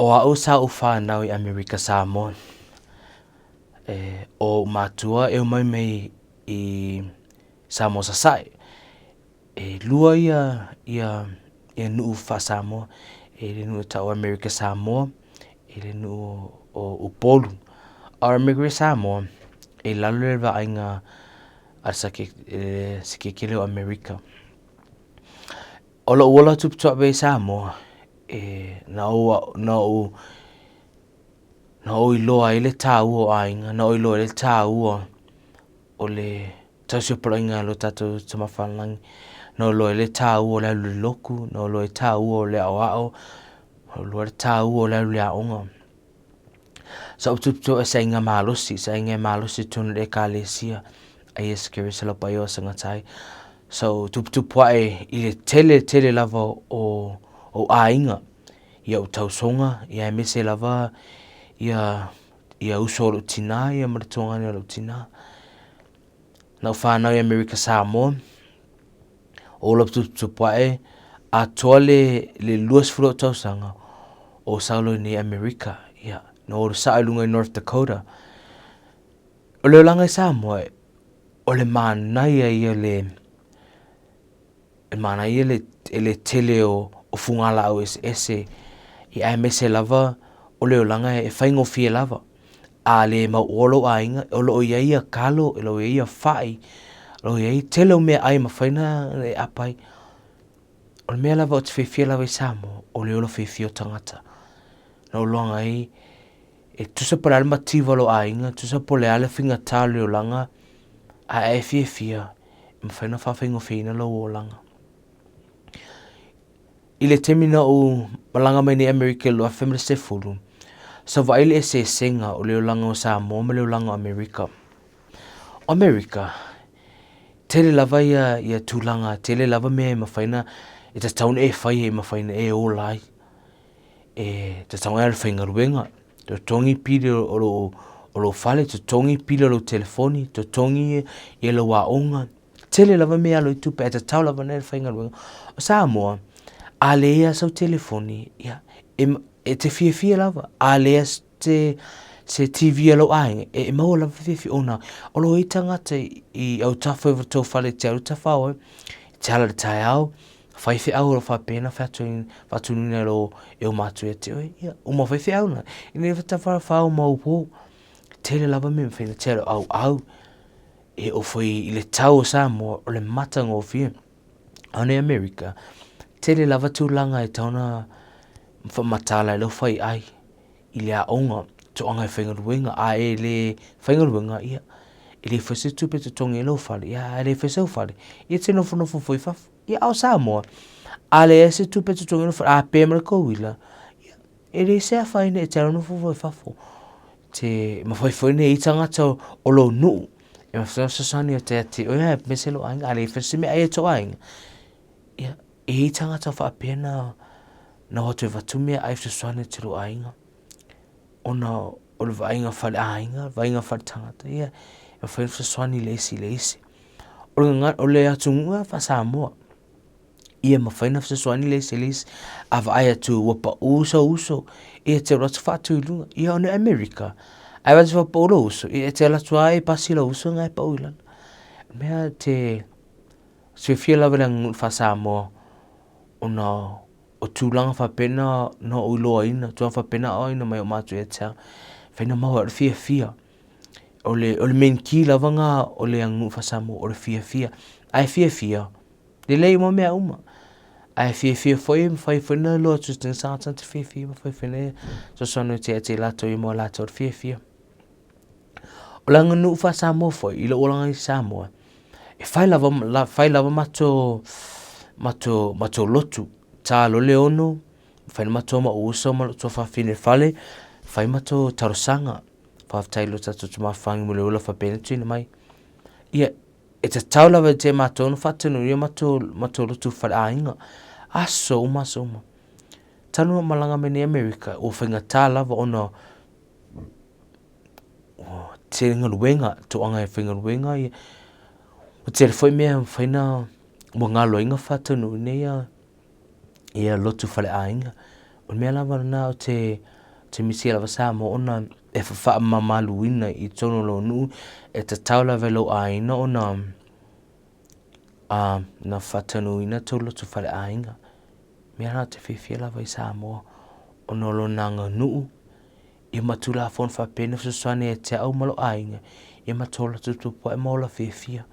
O a'u sa ou fanau i Amerika Samoa, e o o'u matua e omai mai i Samoa Sasae. E lua ia nuu faa-Samoa, e i ai le nuu e tau o Amerika Samoa, e i ai le nuu o Upolu. A o Amerika Samoa, e i lalo o le vaaiga a le Sikeke lea o Amerika. O lo'u ola tuputupuae i Samoa, e na ou iloa ai le taua o aiga, na ou iloa ai le taua o le tausiopoloaiga a lo tatou Tamafailalagi, na ou iloa ai le taua o le alu i le lotu, na ou iloa ai le taua o le aoao, na ou iloa ai le taua o le alu i le aoga. Sa ou tuputupuae i se aiga malosi, se aiga e malosi i totonu o le Ekalesia a Iesu Keriso o le Au Paia o Aso e Gata ai. Sa ou tuputupuae i le tele tele lava o aiga i ou tausoga aemaise lava ia uso o lou tina ma le tuagane o lou tina. Na ou fanau i Amerika Samoa, ou ola tuputupuae atoa le 20 ou tausaga o ou sau loa i inei i Amerika. Ia, na ou alu sao i luga i North Dakota. O le olaga i Samoa, o le manaia ia le tele o fugalaau eseese, aemaise lava o le olaga e faigofie lava. A le mauoa lou aiga, o lo o i ai ia talo, o lo o i ai ia fai, o lo o i ai le tele o meaai e mafai ona e aapa ai. O le mea lava ou te fiafia lava i Samoa, o le ola fiafia o tagata. Na ou iloaina ai, e tusa po o le a le mativa o lou aiga, tusa po o le a le faigata o le olaga, a e fiafia, e mafai ona faafaigofieina lou olaga. I le taimi na ou malaga mai nei i Amerika i le 2010, sa ou vaai i le eseesega o le olaga o Samoa ma le olaga o Amerika. O Amerika, tele lava ia tulaga, tele lava mea e mafai ona, e tatau ona e faia e mafai ona e ola ai. E tatau ona e alu e faigaluega, totogi pili o lou fale, totogi pili o lau telefoni, totogi lou aoga, tele lava mea e alu ai tupe ae tatau lava ona e faigaluega. O Samoa, a leai lava sau telefoni, ia, e te fiafia lava. A leai se TV a lou aiga, e maua lava le fiafia ona o lo o i ai tagata i autafa o tou fale e te alu e tafao ai, e te ala i le taeao, faifeau o lo o faapena ona faatonuina e ou matua ia te oe, ia, uma foi feau na, e ma po. Tele lava mea e mafai ona te alu auau. E oo foi i le tau o Samoa, o le matagofie. A o nei Amerika, tele lava tulaga e tatau ona faamatala e lou faiai i le aoga, toaga e faigaluega. A e le faigaluega, ia, e leai foi se tupe e totogi ai lou fale, ia a leai foi sou fale, ia e te nofonofo foi i fafo. Ia a o Samoa, a leai se tupe e totogi ai lou fale, a pe mai le tauila, ia, e leai se afaina e te alu nofo foi i fafo. Te mafai foi ona i ai tagata o lou nuu e mafai ona fesoasoani atu ia te oe aemaise lou aiga. A leai foi se meaai a tou aiga, ia, e i ai tagata faapea na o atu e avatu meaai e fesoasoani atu i lou aiga ona o le vaaiga faaleaiga, vaaiga faaletagata, ia, e mafai ona fesoasoani le isi i le isi. O le atunuu faa-Samoa, ia mafai ona fesoasoani le isi i le isi. A vaai atu ua pau sou uso, ia e te alu atu faatu i luga. Ia o Amerika, a vaai atu ua pau lou uso, ia e te alu atu lava e pasi lou uso na e pau i lalo. O mea e te fiafia lava i le aganuu faa-Samoa ona o tulaga faapena na ou iloaina, tulaga faapena na aoaoina mai e matua ia te au, e mafai ona maua ai le fiafia. O le main key lava lena o le aganuu faa-Samoa, o le fiafia. A e fiafia, lelei uma mea uma. A e fiafia foi, e mafai foi ona iloa atu e se tagata e fiafia, mafai foi ona fesoasoani atu ia te i latou mo latou fiafia. O le aganuu faa-Samoa foi, i lou olaga i Samoa, e fai lava matou lotu, ta loa le 6, fai le matou ma ou uso ma lou tuafafine i le fale, fai matou talosaga, faafetai i lo tatou Tama i le Lagi mo le ola faapena ona tuuina mai. Ia, e tatau lava ia te matou ona faatino ia matou lotu faleaiga, aso uma aso uma. Talu ona ou malaga mai nei i Amerika, ua faigata lava ona ua tele galuega, toaga e faigaluega, ua tele foi mea e mafai ona, ua galo ai ona faataunuuina ia lotu faleaiga. O le mea lava lena ou te te misia lava Samoa ona e faamamaluina i totonu o lou nuu, e tatau lava i lou aiga ona a na faataunuuina tou loto faleaiga. Mea na ou te fiafia lava i Samoa ona o lona aganuu ia ma Tulafono faapea na fesoasoani ia te au ma lou aiga, ia matou ola tuputupuae ma ola fiafia.